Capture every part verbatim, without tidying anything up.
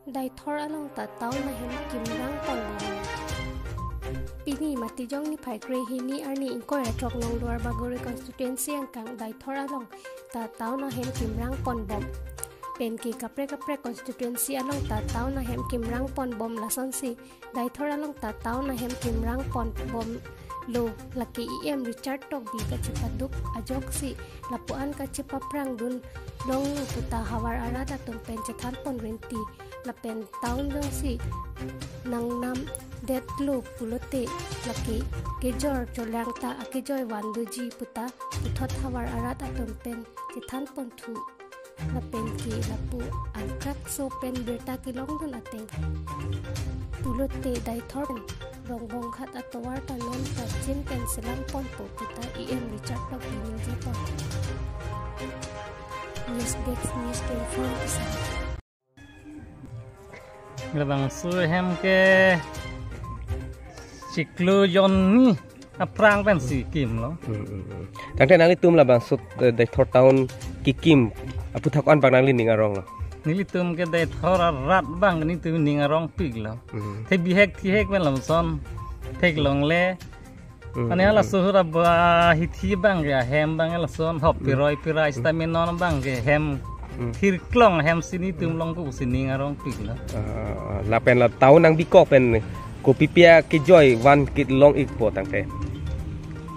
Deithor along ta town ahem kimrang ponbom. Pini Matijong niphai krehini arni ingkoi ra throk nong Duarbagori constituency angkang Deithor along ta town ahem kimrang ponbom. Penke kaprek kaprek constituency along ta town ahem kimrang ponbom lasonsi Deithor along ta town ahem kimrang ponbomlo, lake E M Richard Tokbi kachepaduk ajoksi lapu-an kachepaprang dunlong puta havar arat atum pen chethan pon rinti, lapen town jongsi nangnamdetlo pulote lake kejor cholang ta akejoi van doji puta puthot havar arat atum pen chethan ponthu. Lapen ke lapu angkrak so pen birta kelong dun ateng pulote Deithor pen Rongbong Ghat atovar ta non ta chin pen selam ponpo puta E M Richard Tokbi ningje pon. News Desk, News twenty-four Busan. Labangso ahem ke chiklo jonni aphrang pensi kimlo. Hmm, hmm, hmm. Tangte nanglitum labangso, eh, Deithor town kekim aphuthak ko-an bak nanglining aronglo? Nelitum ke Deithor arat bang nelitum ning arongpiklo. Hmm. Te bihek thihek pen lamson theklongle. Hmm, mane hmm, hala hmm. Sohor aba hithi bang ke ahem bang lason hop, hmm, piroi pirai, hmm, sitame non bang ke hem, hmm, thirklong hem si nelitum, hmm, along ko sining arongpiklo. Ah, lapen la town nangbikok pen kopi pia kejoi van kelong-ikpo tangte?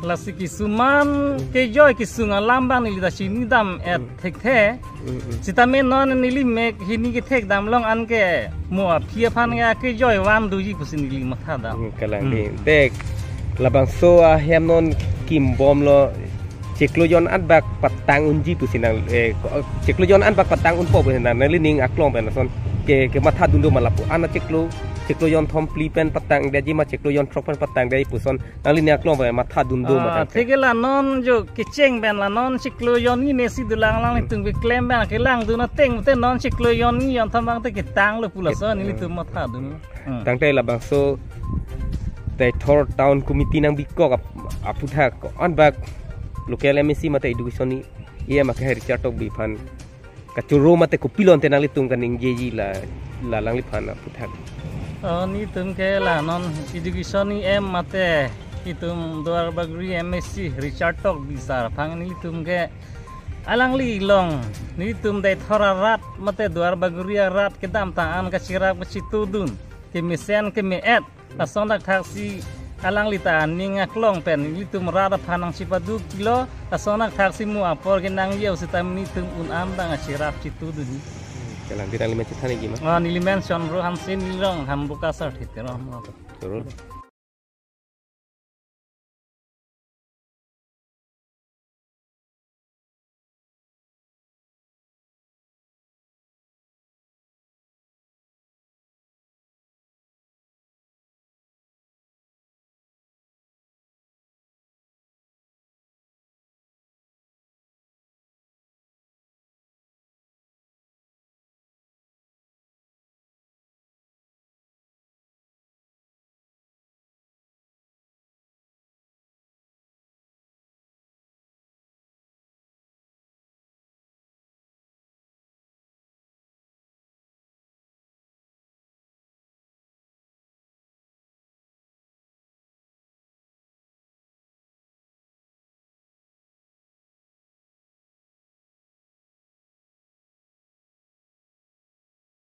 Lasi kisuman, hmm, kejoi kesung alam bang neli ta chinidam-et, hmm, thekthe. Mm, mm. Sitame non neli mek hini kethek damlong an ke mo aphi aphan ke kejoi van doji pusi neli mathadam. Mm, kalang, mm, dei. Te labangso ahem non kimbomlo, chiklo jon an bak patang unji pusi nang, eh, ko-, chiklo jon an bak patang unpo pusi nang, nanglining aklong pen lason ke, kematha dun do ma lapu-an chiklo, chiklo jon thom phli pen patangdetji ma chiklo jon throk pen patangdetji puson nanglining aklong pen mathadun do ma? Ah, tangte thik la non jo kecheng pen la non chiklo jonni mesi dolang lang, hmm, nelitum keklem pen kelangdun ateng te non chiklo jonni jon thom bang te ketanglo pu laso, hmm, nelitum mathadun. Hmm. Tangte labangso Deithor Town Committee nangbikok ap-, aphuthak ko-an bak local M A C mate education ni E M akehai Richard Tokbi aphan kachoro mate kopilo ante nanglitum kaningjeji la, la alangliphan aphuthak? Oh, nelitum ke la non education ni E M mate itum Duarbagori M A C Richard Tokbi sir aphan nelitum ke alangli along nelitum Deithor arat mate Duarbagori arat kedamtang an kacherap kachetudun, kemesen keme-et, lason thakthaksi alangli ta aning aklong pen nelitum rat aphan nangchepaduklo, lason thakthaksi mo apor ke nangji-o sitame nelitum un-an dang acherap chetudun. Kalang, dei, nanglimen chethan-ikji ma? Ah, nelimen Chondro Hanse, neli rong Hambuka Sarthe Teron. Teron.